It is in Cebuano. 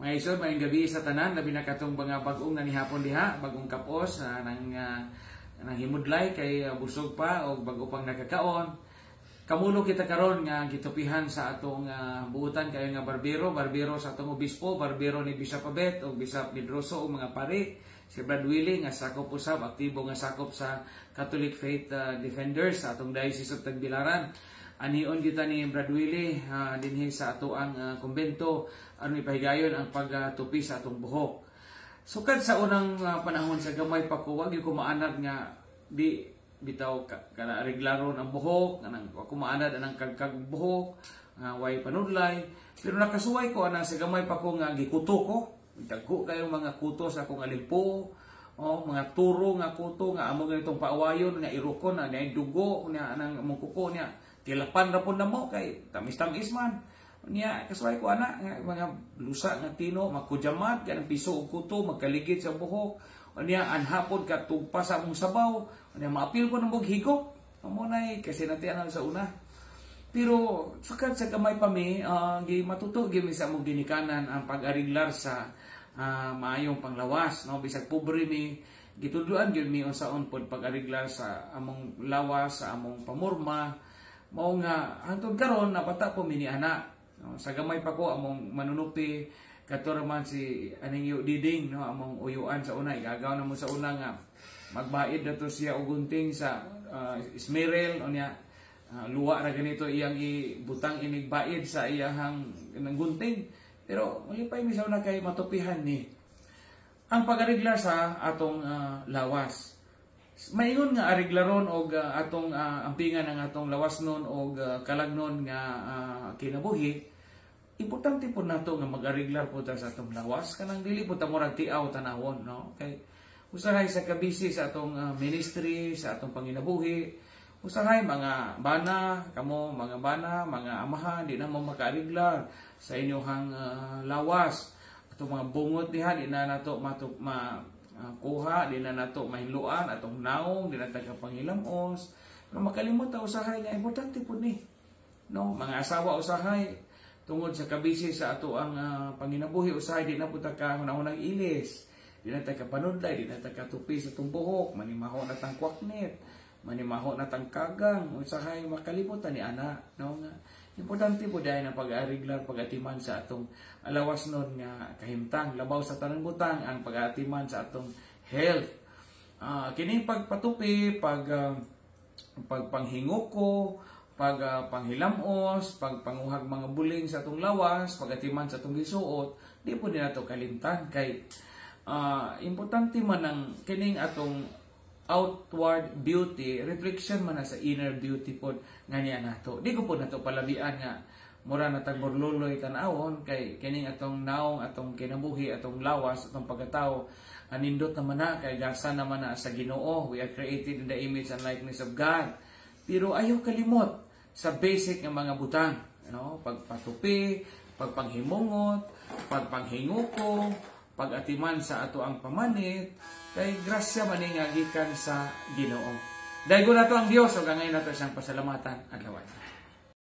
Mga igsoon, maayong gabi sa tanan, labi na katong mga bagong nanihapon diha, bagong kapos nang himudlay kay busog pa o bago pang nakakaon. Kamulo kita karon nga gitupihan sa atong buutan kayo nga barbero, barbero sa atong obispo, barbero ni Bishop Abet o Bishop Medroso o mga pari, si Brad Willie nga sakop usab, aktibo nga sakop sa Catholic Faith Defenders sa atong Diocese of Tagbilaran. Anion kita ni Brad Willie dinhi sa ato ang kumbento aron ipahigayon ang pagtupi sa atong buhok. Sukad sa unang panahon sa gamay pa ko, wag gyud ko maanad nga di bitaw kana reglaron ang buhok, kanang wa ko maanad anang kagkag buhok, nga way panudlay. Pero nakasuway ko ana sa gamay pa ko nga gikuto ko. Dagko kayo mga kuto sa akong alimpo, oh, mga turo nga kuto nga amo ganitong paawayon nga irukon na niya dugo niya anang among kuko niya. Tilapan ra pud namo kay tamis-tamis man. Niya kasuway ko ana nga mga lusa nga tino, magkujamat kanang piso og kuto, magkaligid sa buhok. Niya anhapon ka tugpa sa among sabaw. Niya maapil ko ng higop. Amo nay kasi natianan sa una. Pero sukad sa gamay pa mi, gi matuto gi mi sa among ginikanan ang pag-ariglar sa maayong panglawas, no? Bisag pobre mi, gitudloan gyud mi unsaon pod pag-ariglar sa among lawas, sa among pamorma. Mao nga hangtod karon nabata po mi ni ana. No? Sa gamay pa ko, among manunupi kato man si aning yu Diding, no, among uyuan sa una, igagaw na mo sa una nga magbaid na to siya og gunting sa ismeril o niya luwa ra ganito iyang ibutang inig baid sa iyahang ng gunting, pero malipay mi sa una kay matupihan ni ang pag-ariglar sa atong lawas. Maingon nga ariglaron og atong ampingan ang atong lawas nun og kalagnon nga kinabuhi, importante po nato nga mag-ariglar po ta sa atong lawas, kanang dili po ta murag tiaw tanawon, no? Kay usahay sa kabisi sa atong ministry, sa atong panginabuhi, usahay mga bana kamo, mga bana, mga amahan, di na mo makaariglar sa inyong lawas. Atong mga bungot diha, di na nato matuk ma kuha, di na nato mahinluan atong naong, di na ta kapangilamos. Pero makalimot ta usahay nga importante po ni, no? Mga asawa, usahay tungod sa kabisi sa ato ang panginabuhi, usahay di na po ta ka hunahunang ilis, di na ta ka panudlay, di na ta ka tupi sa atong buhok, manimaho na tang kwaknit, manimaho na tang kagang, usahay makalimot ta ni ana, no? Nga importante po dahil ang pag-ariglar, pag-atiman sa atong alawas nun nga kahimtang, labaw sa tanang butang ang pag-atiman sa atong health. Kini pagpatupi, pagpanghinguko, pag panghilamos, pagpanguhag mga buling sa atong lawas, pagatiman sa atong gisuot, di po nila to kalimtan kay importante man ang kining atong outward beauty, reflection man na sa inner beauty pod nga niya nato. Di ko po nato palabian nga mura na tag borloloy tan-awon kay kining atong naong, atong kinabuhi, atong lawas, atong pagkatao, anindot naman na kay gasa naman na sa Ginoo. We are created in the image and likeness of God. Pero ayaw kalimot sa basic nga mga butang, no? Pagpatupi, pagpanghimungot, pagpanghinguko, pagatiman sa ato ang pamanit, kay grasya man nga gikan sa Ginoo. Daygon nato ang Dios ug angay nato siyang pasalamatan. Adlaw.